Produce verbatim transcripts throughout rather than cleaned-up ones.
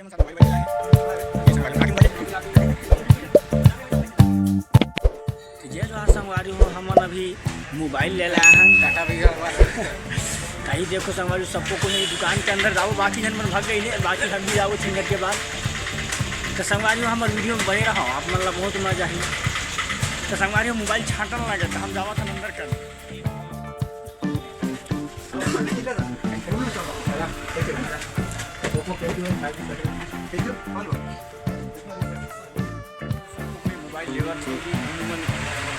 तो जय जोहार संगवारी हो, हमन अभी मोबाइल ले लाए हन। टाटा भैया। कहीं देखो संगवारी, सबको कोई नहीं, दुकान के अंदर जाओ, बाकी झन मन भाग गई ले, बाकी हम भी जाओ छिंगट के बाद। तो संगवारी हो, हमर वीडियो में बने रहो, आप मन ला बहुत मजा आही। तो संगवारी हो, मोबाइल छांटन लगे, तो हम जावा था अंदर कर। मोबाइल लेवत हे जी,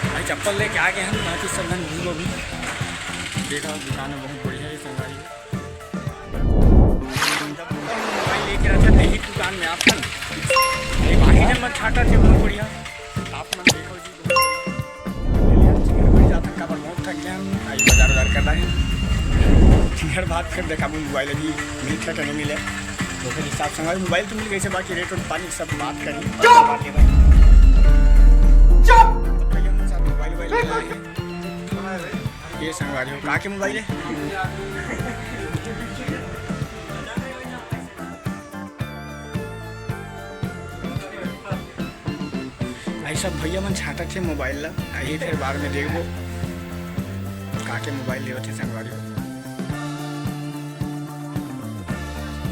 भाई चप्पल लेके आ गए हम, बाकी सब झन घूमो भी। देखा दुकान है बहुत बढ़िया है संगवारी। जब मोबाइल लेके रहते हैं यही दुकान में आप मन, ये बाकी जन मन छाटा थे बहुत बढ़िया। आप मन देखो जी, बहुत बढ़िया। ले लिया, चिकन बड़ी जात है, काबर बहुत थक गया हम, आई बाजार उजार कर रहे हैं। चिकन बात कर देखा मोबाइल अभी मिलथे कि नहीं मिले। तो फिर हिसाब संग मोबाइल तो मिल गई से, बाकी रेट और पानी सब बात करी। चुप! बात ले भाई। चुप! तो भैया उनके साथ मोबाइल वोबाइल ले आए हैं। ये संगवारी हो, कहाँ के मोबाइल है? भाई सब भैया मन छांटत हे मोबाइल ला, आइए फिर बाद में देखबो का के मोबाइल लेवत हे संगवारी हो।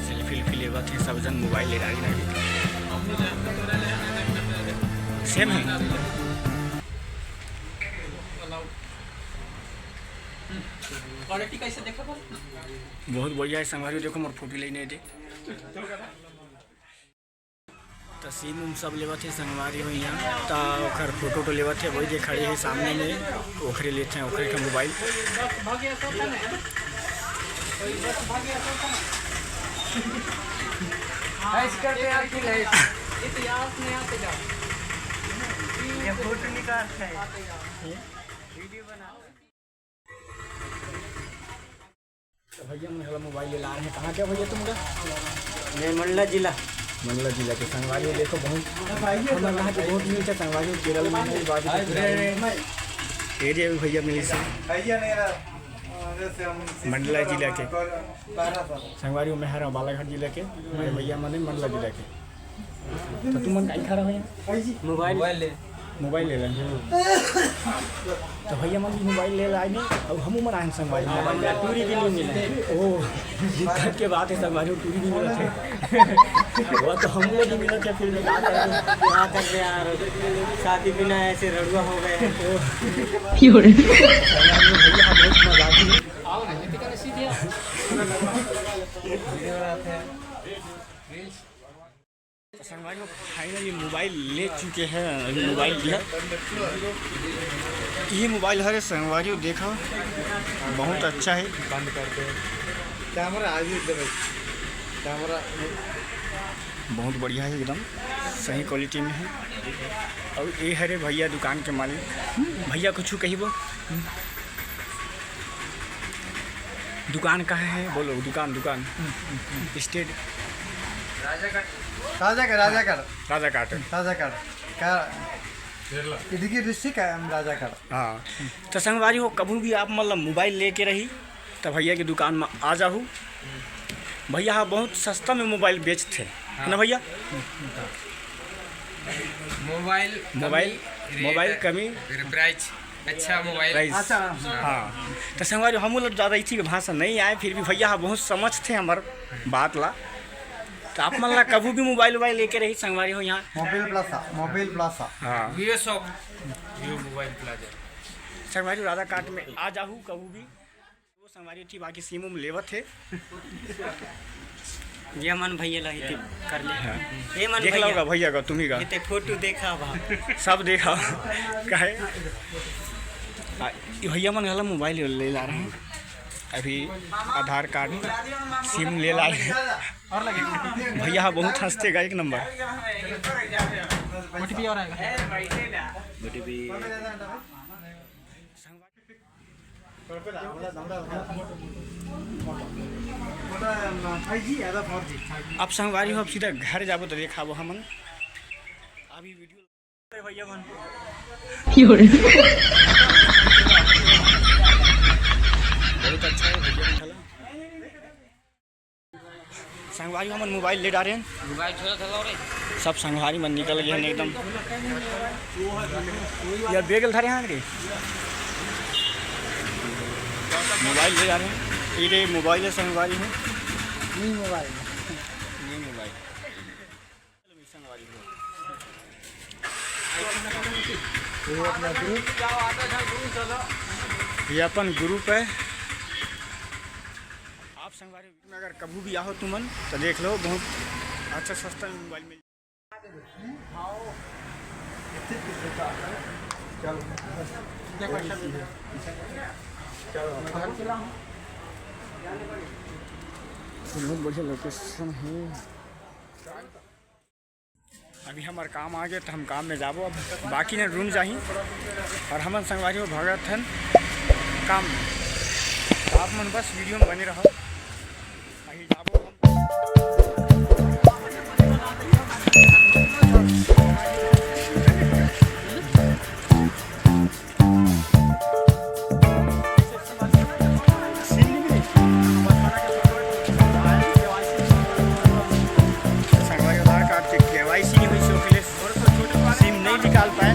सेल्फी उल्फी लेवत हे, सब जन मोबाइल ले डाली ना। सेम है। क्वालिटी कैसे देखा था? बहुत बढ़िया है संगवारी, देखो मोर फोटो लेने दे। त सीम उम सब लेवत हे संगवारी हो इहाँ। त ओकर फोटो वोटो लेवत हे, वही जे खड़े हे सामने में, ओकरे लेत हे, ओकरे का मोबाइल। ऐसे करते यार कि नहीं? ये फोटो निकालते हैं। तो भैया मन घला मोबाइल ले ला रहे हैं। कहाँ के भैया तुम का? मैं मंडला जिला। मंडला जिला के संगवारी हो, देखो बहुत, हमर यहाँ के बहुत मिलता संगवारी हो, केरल में नहीं, बात एरिया भी भैया मिली से। मंडला जिला के संगवारी हो, मैं हरा बालाघाट जिला के, मेरे भैया मने मंडला जिला के। तो तुमन काई खड़ा हो यहाँ? मोबाइल। मोबाइल ले। मोबाइल ले लेन। तो भैया मन भी मोबाइल ले लाए नहीं, अब हमू मन आए संगवारी मोबाइल ले। टूरी भी नहीं मिला। ओ, दिक्कत के बात है संगवारी, टूरी भी मिलत है। वो तो हमको नहीं मिलत है, फिर भी का करबे? का करबे यार, शादी बिना ऐसे रड़ुआ हो गए हैं। क्यों रे? भैया बहुत मजाक है। संगवारी हो, finally मोबाइल ले चुके हैं। अभी मोबाइल दिया, ये मोबाइल हरे संगवारी हो, देखो बहुत अच्छा है। बंद कर दे कैमरा, आज ही दे भाई। कैमरा बहुत बढ़िया है, एकदम सही क्वालिटी में है। और ये हरे भैया दुकान के मालिक, भैया कुछ कही वो। दुकान कहाँ है? बोलो, दुकान, दुकान। स्टेट। राजा का, राजा का। राजा काट। राजा का। का, इडुक्की डिस्ट्रिक्ट है, हम राजा का। हाँ, तो संगवारी हो, कभी भी आप मतलब मोबाइल लेके रही, तो भैया की दुकान में आ जाहू। भैया हाँ बहुत सस्ता में मोबाइल बेचते हैं, है ना भैया? मोबाइल मोबाइल, कमी, मोबाइल रेट, कमी। प्राइस। अच्छा मोबाइल। प्राइस। अच्छा। हाँ, तो संगवारी, हम लोग ज़्यादा इसी के भाषा नहीं आए, फिर भी भैया हाँ बहुत समझते हैं हमार बात ला। तो आप मन ला कभी भी मोबाइल वोबाइल लेके रही संगवारी हो यहाँ। Mobile plaza, mobile plaza. हाँ। Vivo shop, Vivo mobile plaza. संगवारी, राजा काट में आ जाहू कभी भी। वो संगवारी थी, बाकी सीम उम लेवत है। ये मन भैया ला ही कर ले। हाँ। ये मन देख भैया। लोगा भैया का, तुम्ही का। ये ते फोटो देखा बा। सब देखा। काहे? आ, ये भैया मन घला मोबाइल ले ला रहे हैं। अभी आधार कार्ड, सिम ले ला रहे हैं। भैया हाँ बहुत हंसते गा, एक नंबर। ओटीपी और आएगा। ओटीपी। अब संगवारी हो, अब सीधा घर जाबो तो देखाबो हमन। अभी वीडियो भैया मन। बहुत अच्छा है भैया मन। संगवारी हमन मोबाइल ले डारे हन। मोबाइल छोरा था रे। सब संगवारी मन निकल गए हैं एकदम। ये बेग ल धरे हैं रे। मोबाइल ले डारे हैं। ये रे मोबाइल है संगवारी हो। नहीं मोबाइल। नहीं मोबाइल। संगवारी हो। ये अपना ग्रुप। ये अपन ग्रुप है। आप संगवारी में अगर कभू भी आओ तुमन तो देख लो, बहुत अच्छा सस्ता में मोबाइल मिल। बहुत बढ़िया लोकेशन है। अभी हमर काम आ गए तो हम काम में जाबो, अब बाकी ने रूम जाही और हमन संगवारी हो भगत हन काम में। तो आप मन बस वीडियो में बने रहो। अभी जाबो हम। संगवारी आधार कार्ड के केवाईसी नहीं हुई, ओकरे सिम नहीं निकाल पाए।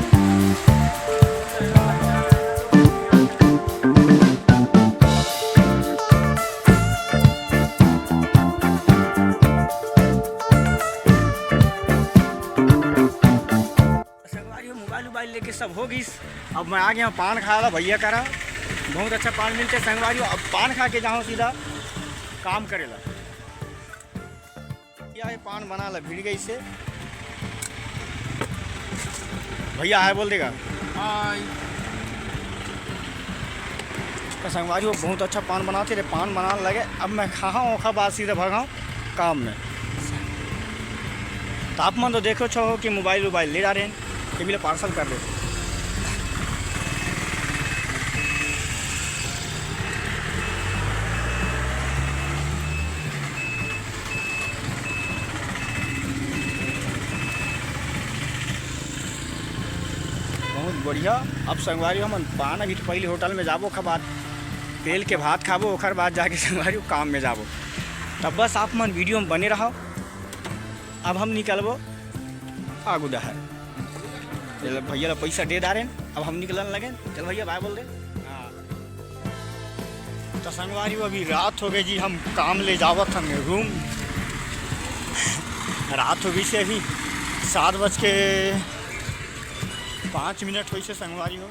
संगवारी हो, मोबाइल उबाइल लेके सब हो गिस। अब मैं आ गया हूँ पान खाए ला भैया करा। बहुत अच्छा पान मिलते संगवारी हो। अब पान खा के जाऊँ सीधा काम करे ला। या ये पान बना ला भिड़ गई से। भैया हाय बोल देगा। हाय। तो संगवारी हो बहुत अच्छा पान बनाते रे, पान बनाने लगे। अब मैं खाऊँ ओखर बाद सीधा भगाऊँ काम में। तो आप मन तो देखो छो कि मोबाइल उबाइल ले जा रहे हैं, ये मिला पार्सल कर दो। बहुत बढ़िया। अब संगवारी हमन पान अभी तो पहले होटल में जाबो, ओखर बाद तेल के भात खाबो, ओखर बाद जाके संगवारी काम में जाबो। तब बस आप मन वीडियो में बने रहो। अब हम निकलबो आगू डहर। चल भैया ला पैसा दे डारेन, अब हम निकलन लगेन। चल भैया बाय बोल दे। हाँ। तो संगवारी हो अभी रात हो गई जी, हम काम ले जावत हन रूम। रात हो गई से अभी सात बज के पाँच मिनट होई से संगवारी हो।